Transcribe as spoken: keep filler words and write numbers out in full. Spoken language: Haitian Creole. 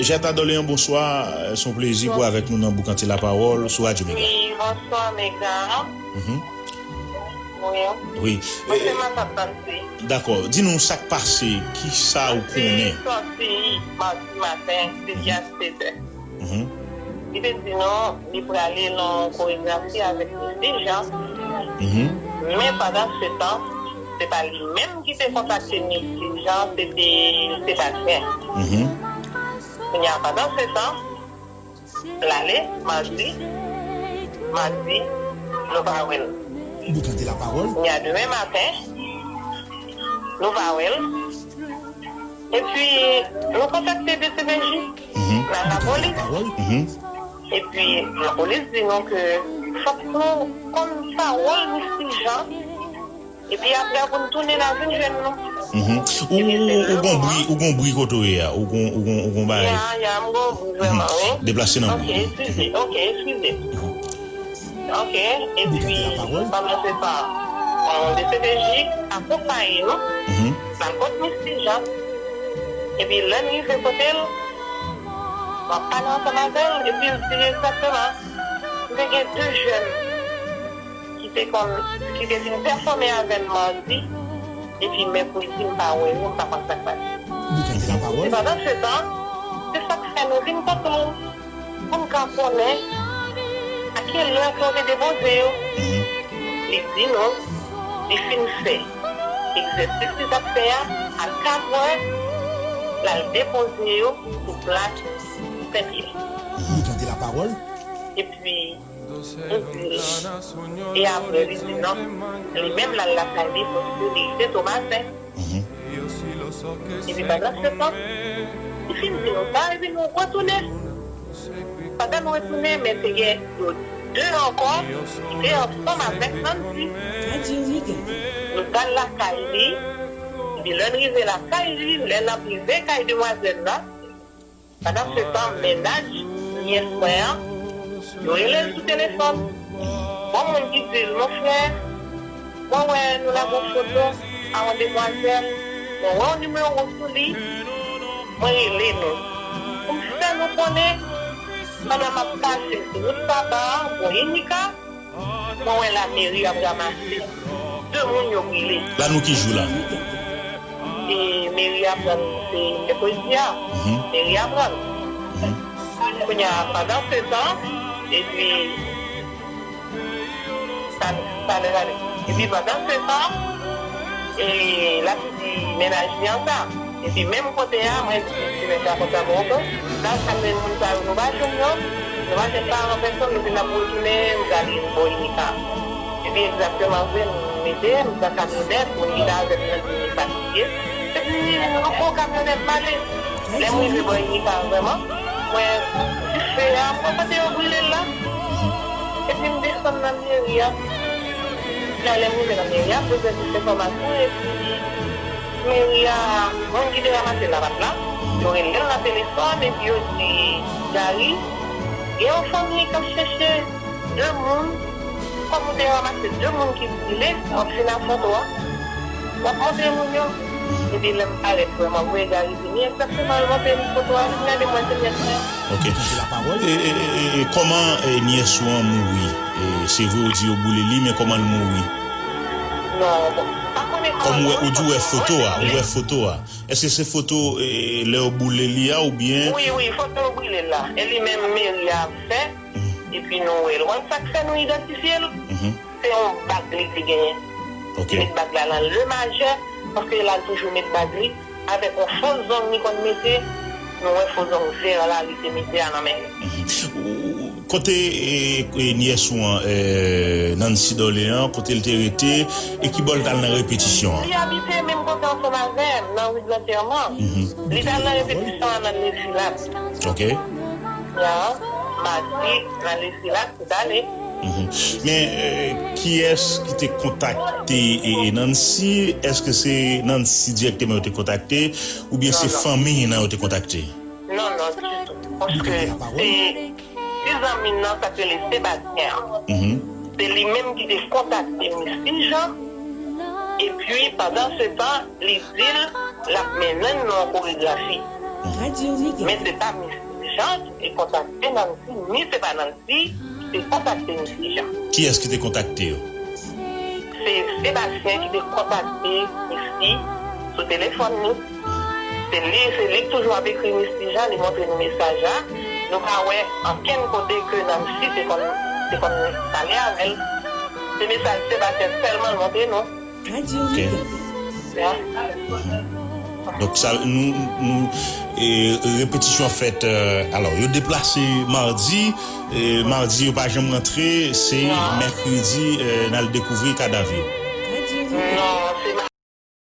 Jata Dòleyan, bonswa. Se yon plezi pou avèk nou nan Boukante Lapawòl sou Radyo Mega. Wi, bonswa, Mega. Mhm. Wi. Wi. Mwen se Matant Tanti. Dakò. Di nou sa k pase, ki sa ou konnen? Li sòti madi maten, sezi a sèt è. Mhm. Li te di nou, li prale nan koregrafi avèk Miss Jean. Mhm. Men pandan se tan, se pa li menm ki te kontakte Miss Jean, se te Sebastien. Mhm. Kounye a, pandan se tan, l ale, madi, madi, nou pa wè l. Boukante Lapawòl. Kounye a, demen maten, nou pa wè l. Epi, nou kontakte D C P J, mhm, nan lapolis. Mhm. Epi, lapolis di nou ke fòk nou konn pawòl Miss Jean. Epi apre, pou n tounen, n a vin jwenn nou. Mhm. Ou, ou, ou, ou gon bri, ou gon bri kote w ye a. Ou gon, ou gon, ou gon bagay. Ya, ya, m gon bri vrèman, wi. Deplase nan bri. Ok, eskize, ok, eskize. Ok, epi, pandan se tan, euh, D C P J akonpaye nou, mhm, n al kot Miss Jean. Epi, lè n rive kote l, m ap pale ansanm avè l, epi l di egzakteman, m te gen de jèn ki te konn, ki te vin pèfòme avè n madi, epi mèkredi m pa wè yo, m pa konn sa k pase. Li te di lapawòl. Pandan se tan, se sa k fè nou vin kote w, pou n ka konnen a ki lè ke w te depoze yo. Mhm. Li di nou, li fin fè egzèsis li t ap fè a, a kat è, l al depoze yo sou plaj Senpyè. Li te di lapawòl. Epi, nou di l. E apre, li di non. Li menm, l al lakay li, paske li rete Tomasen. Mhm. Epi pandan se tan, li fin di nou sa, epi nou retounen. Pandan nou retounen, men te gen de ankò ki te ansanm avèk Nancy. Nou t al lakay li, epi lè n rive lakay li, lè n ap rive kay demwazèl la, pandan se tan, mennaj nyès mwen an, yo rele l sou telefòn. Gon moun ki di l, monchè, mwen wè nou lage yon foto a yon demwazèl, mwen wè yon nimewo sou li, mwen rele nou. Pou m fè nou konnen, pandan m ap pase sou wout Saba a, bò Inika, mwen wè lameri ap ranmase de moun yo brile. La nou ki jou la? E meri a pran, se mèkredi a. Mhm. Meri a pran. Mhm. Kounye a, pandan se tan, epi, sa, sa lè gade. Epi pandan se tan, e, l ap di mennaj li an sa. Epi menm kote a, mwen di ti mesye a konsa, bon, bon, nan sa menm moun sa yo, nou pa jwenn yo, nou pa jwenn paran pèsonn, nou di n ap retounen, nou prale bò Inika. Epi egzakteman vre, m mete, m pran kamyonèt, moun ki t avè m nan di m li fatige. Epi nou pran kamyonèt m ale. Lè m rive bò Inika vrèman, mwen, dife a, m wè kote yo brile l la. Epi m desann nan meri a. Epi lè m rive nan meri a, poze tout enfòmasyon, epi meri a, moun ki te ranmase l la pa t la. Yo rele l nan telefòn, epi yo di, Gary, gen yon fanmi k ap chèche de moun, kòm ou te ranmase de moun ki brile, w ap fin afwonte w a, w ap montre moun yo. Epi lè m parèt vrèman, m wè Gary vini, egzakteman, l montre m foto a, vin gade m wè se nyès mwen. Ok. E, e, e, e, kòman, e, nyès ou an mouri? E, se vre ou di yo boule li, men kòman l mouri? Non, bon, m pa konnen kòman. Kòm ou wè, ou di ou wè foto a, ou wè foto a. Èske se foto, e, lè yo boule li a oubyen? Wi, wi, foto yo boule l la. E li menm meri a ap fè, epi nou wè l. Ou konn sa k fè nou idantifye l? Mhm. Se yon bag li te genyen. Ok. Li met bag la nan le majè, paske l al toujou met bag li. Avèk yon fo zong li konn mete, nou wè fo zong vè la li te mete a nan men li. Mhm. Ou, kote, e, e, nyès ou an, e, Nancy Dorlean, kote l te rete, e ki bò l t al nan repetisyon an? Li abite menm kote ansanm avè m, nan ri de lantèman. Mhm. Li t al nan repetisyon an nan Lesilat. Ok. Ya, madi, nan Lesilat. Sa ale. Mhm. Men, e, kiyès ki te kontakte, e, e, Nancy? Èske se Nancy dirèkteman yo te kontakte? Oubyen se fanmi nan yo te kontakte? Non, non, ditou. Paske se ti zanmi nan, sa k rele Sebastien an. Mhm. Se li menm ki te kontakte Miss Jean. Epi, pandan se tan, li di l l ap mennen n nan yon koregrafi. Men se pa Misye Jan ki te kontakte Nancy, ni se pa Nancy ki te kontakte Misye Jan. Kiyès ki te kontakte yo? Se Sebastien ki te kontakte Misye sou telefòn li. Se li, se li ki toujou ap ekri Misye Jan, li montre nou mesaj la. Nou pa wè ankenn kote ke Nancy te konn, te konn pale avè l. Se mesaj Sebastien sèlman l montre nou. Ok. Donk sa, nou, nou e, repetisyon fèt, e, alò, yo deplase madi, e, madi yo pa janm rantre, se mèkredi, e, n al dekouvri kadav yo.